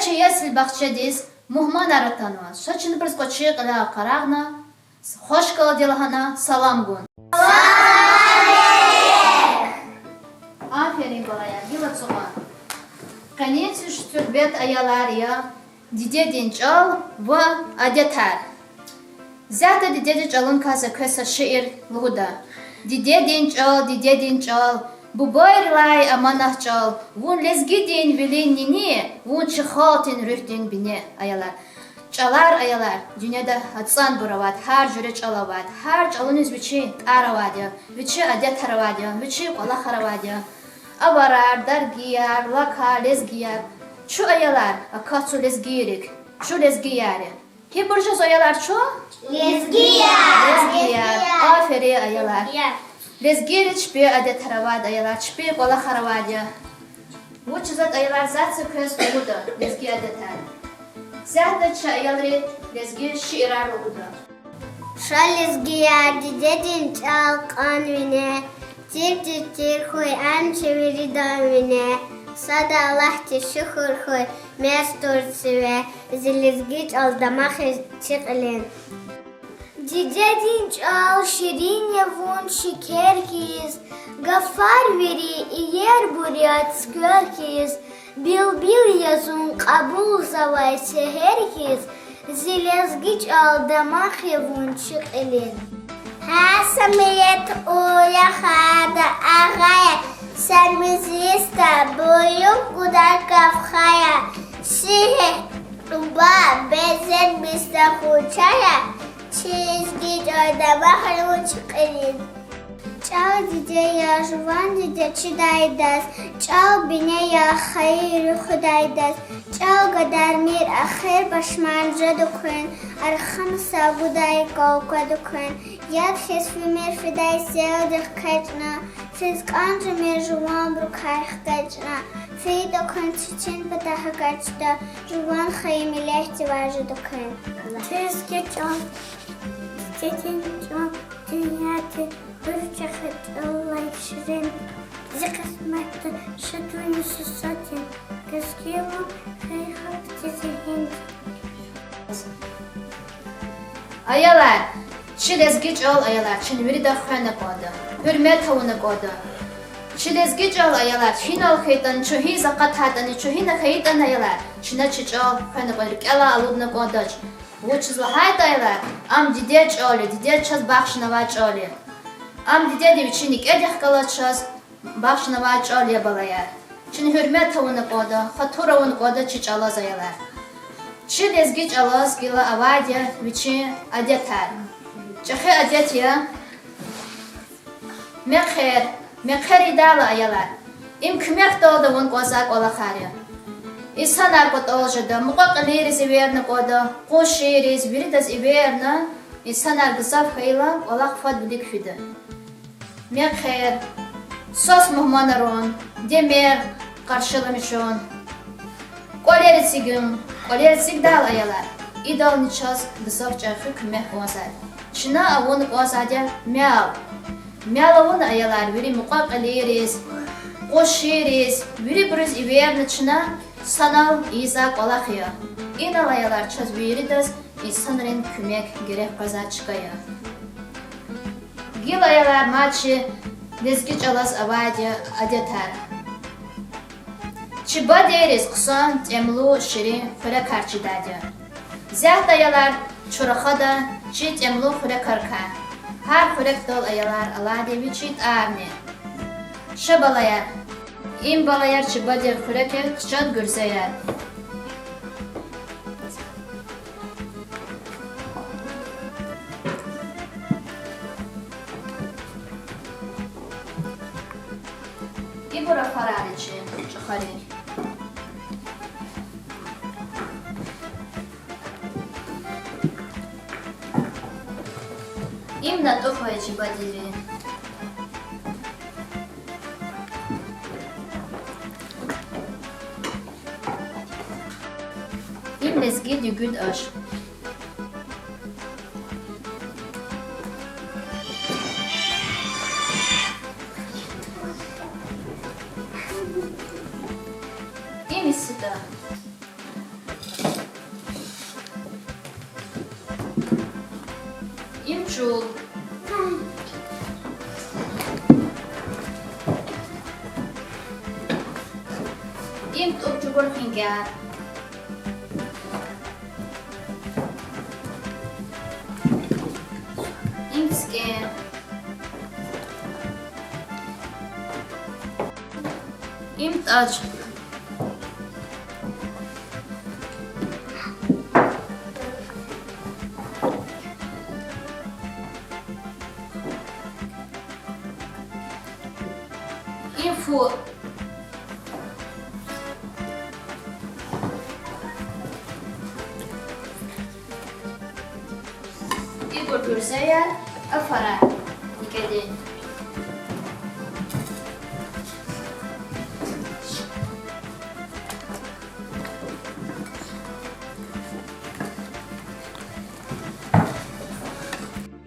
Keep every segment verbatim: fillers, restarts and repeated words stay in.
Чи ясли-бахчадиз мугьманар атанва. Ша чна абуруз кӀвачи кьилел къарагъна, хвашкалди лагьана салам гун. Аферин, балаяр, гила ацукьун. Къенин цӀуд-цӀуд бет, аялар, я дидедин чӀал ва адетар. Исятда дидедин чӀалан касдиз квез са шиир лугьуда. Дидедин чӀал, дидедин чӀал, бубайрилай аманат чӀал, вун лезгидин вилин нини, вун чи халкьдин руьгьдин бине, аялар. ЧӀалар, аялар, дуьньяда ацӀанбур авайди, гьар жуьре чӀал авайди, гьар чӀалуниз вичин тӀвар авайди я, вичин адетар авайди я, вичин кӀвалахар авайди я. Аварар, даргияр, лакар, лезгияр. Чун, аялар, акатзава лезгийрик. Чун лезгияр я. Гьибур жезва, аялар, чун? Лезгияр. Лезгияр. Аферин, аялар. Лезгийриз чпин адетар авайди, аялар, чпин кӀвалахар авайди я. Вучиз ятӀа, аялар, заз са квез лугьуда лезги адетар. Исятда чи аялри лезги шиирар лугьуда. Ша лезгияр, дидедин чӀал кьван вине, тир-тир хьуй ам чи виридан вине, сада Аллагьдиз шукур хьуй, мез тур сиве, зи лезги чӀал дамах я чи кьилин. Дидедин чӀал ширин я вун шекер хьиз, гафар вири иербур я цуьквер хьиз, билбил я зун кьабулзавай сегьер хьиз, зи лезги чӀал дамах я вун чи кьилин. Гьар са миллет уяхада агъа я, са межлисда буюр гудай гаф хьайи, шиир, уба, безе мисда хучая, чи лезги чӀал дамах я вун чи кьилин. ЧӀал диде я, жуван диде чидайдаз, чӀал бине я хайи руьгь хведайдаз, чӀал гадармир, эхир пашман жеда куьн, архана сагъ гудай кӀвал къведа куьн, яд хьиз фимир фидай селдихъ экъечӀна, физ кӀан жемир жуванбурукай хкечӀна, фейитӀа куьн четин патахъ экъечӀда, жуван хайи миллетдивай жеда куьн. Лезги чӀал, дидедин чӀал, дуьньядин вири чӀехи чӀалалай ширин, зи къисметда шад я сусадин, лезги вун хьайи халкьдин зегьин. Аялар, чи лезги чӀал, аялар, чна вирида хвена кӀанда, гьуьрмет авуна кӀанда. Чи лезги чӀал, аялар, гьинал хьайитӀани, чун гьиниз акъатайтӀани, чун гьина хьайитӀани, аялар, чна чи чӀал хвена кӀанда, рикӀелай алудна кӀандач. Вучиз лагьайтӀа, аялар, ам дидед чӀал я, дидед чаз бахшнавай чӀал я. Ам дидеди вичин некӀедихъ галаз чаз бахшнавай чӀал я, балаяр. Чна гьуьрмет авуна кӀанда, хатур авуна кӀанда чи чӀалаз, аялар. Чи лезги чӀалаз гила авайди я вичин адетар. ЧӀехи адет я мехъер. Мехъер ийидайла, аялар, им куьмекдалди авун кӀанзавай кӀвалахар я. Инсанар кӀватӀал жеда, мукьва-кьилийриз эверна кӀанда, къуншийриз, виридаз эверна, инсанар гзаф хьайила кӀвалах фад-вилик фида. Мехъер, свас мугьманарун, димир къаршиламишун, кӀвалер эцигун, кӀвалер эцигдайла, аялар, идални чаз гзаф чӀехи куьмек кӀанзавайди. Чна авун кӀанзавайди я мел. Мел авуна, аялар, вири мукьва-кьилийриз, къуншийриз, вирибуруз эверна чна санал ийизвай кӀвалах я. Инал, аялар, чаз виридаз инсанрин куьмек герек къвезвай чка я. Гила, аялар, мад чи лезги чӀалаз авайди я адетар. Чи бадейриз хъсан тӀемлу ширин хуьрекар чидайди я. Исятда, аялар, чун рахада чи тӀемлу хуьрекарикай. Гьар хуьрекдал, аялар, алайди я вичин тӀварни. Ша, балаяр. Им, балаяр, чи бадейрин хуьрек я, хъчан гуьрзеяр. Ибур рахарар я чи чӀахарин. Им натӀухар я чи бадейрин. Им лезги дуьгуьд аш. Им исида. Чул. Им тӀуб чӀугур хинкӀар. Им цикӀен. Им тӀач. Им фу. Ибур гуьрзеяр, афарай, никӀеди.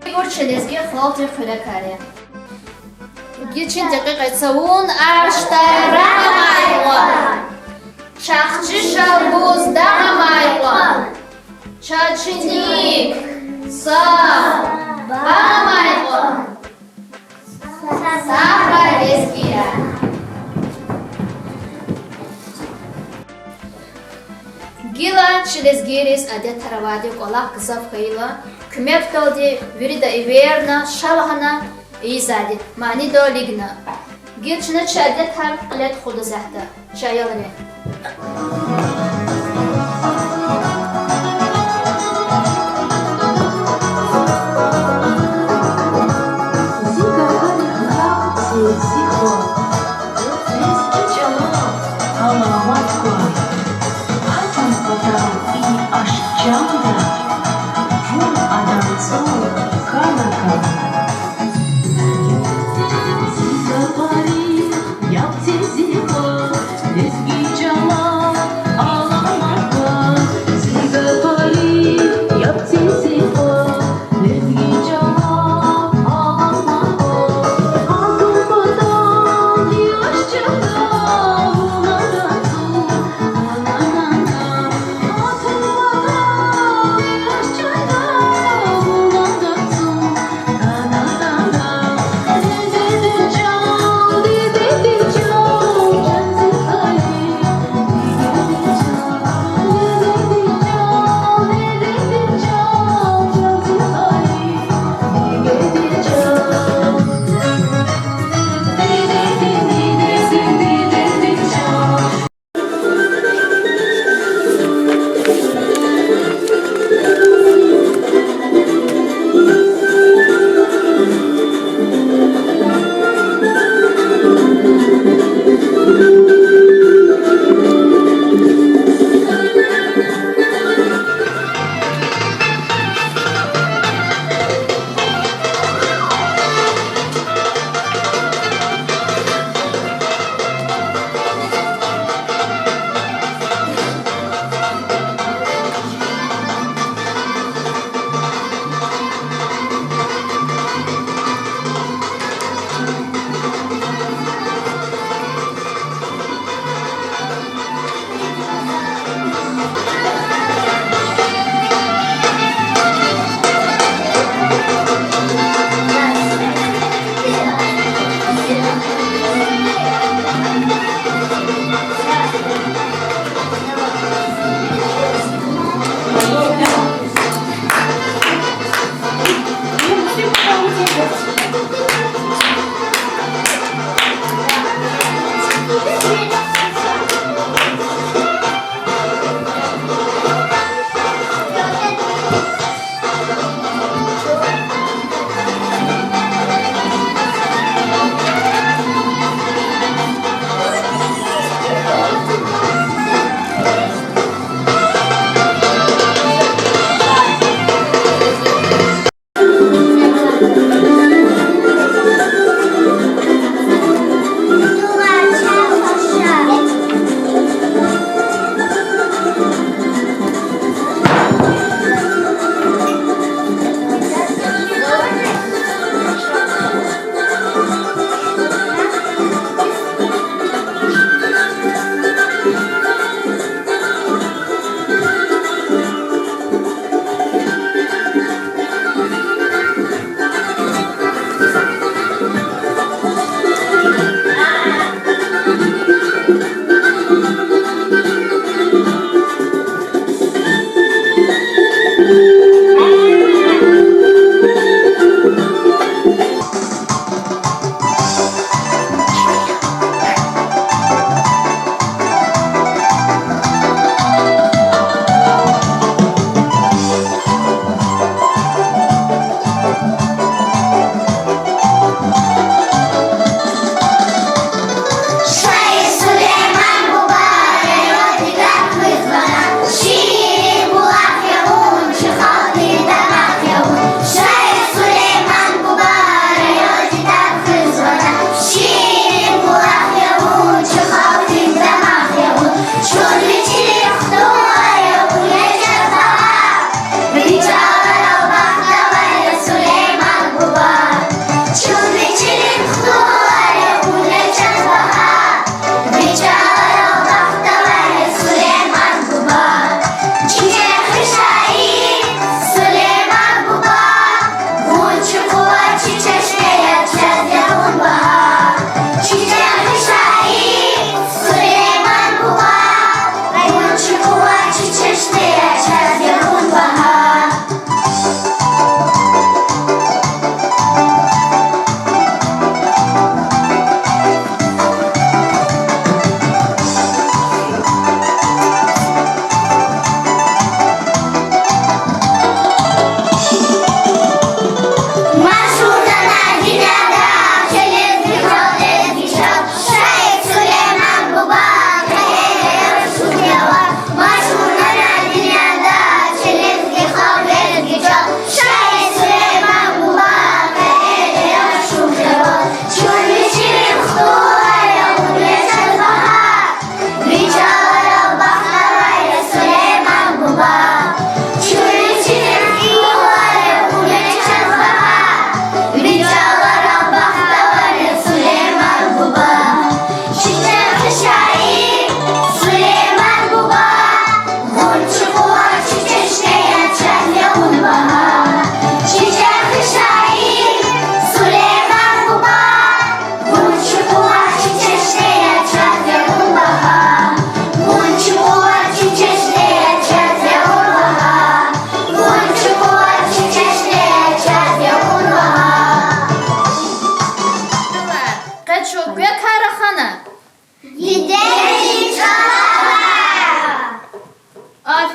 Ибур чи лезги халкьдин хъуьрекар я. Гила чи декьикьа цавун: аршдай рагъ амай кьван, чахчи шалбуз дагъ амай кьван, чаз чиник, сагъ, багъ амай кьван. Сагърай лезгияр. Гила чи лезгийриз адетар авайди кӀвалах гзаф хьайила, куьмекдалди вирида эверна, ша лагьана ийизвайди манидал илигна. Гила чна чи адетар кьиле тухуда, исятда, чи аялри.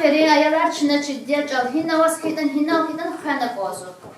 Хуьруьн аялар, чна чи дидед чӀал гьинаваз хьайитӀани, гьинал хьайитӀани хвена кӀанзава.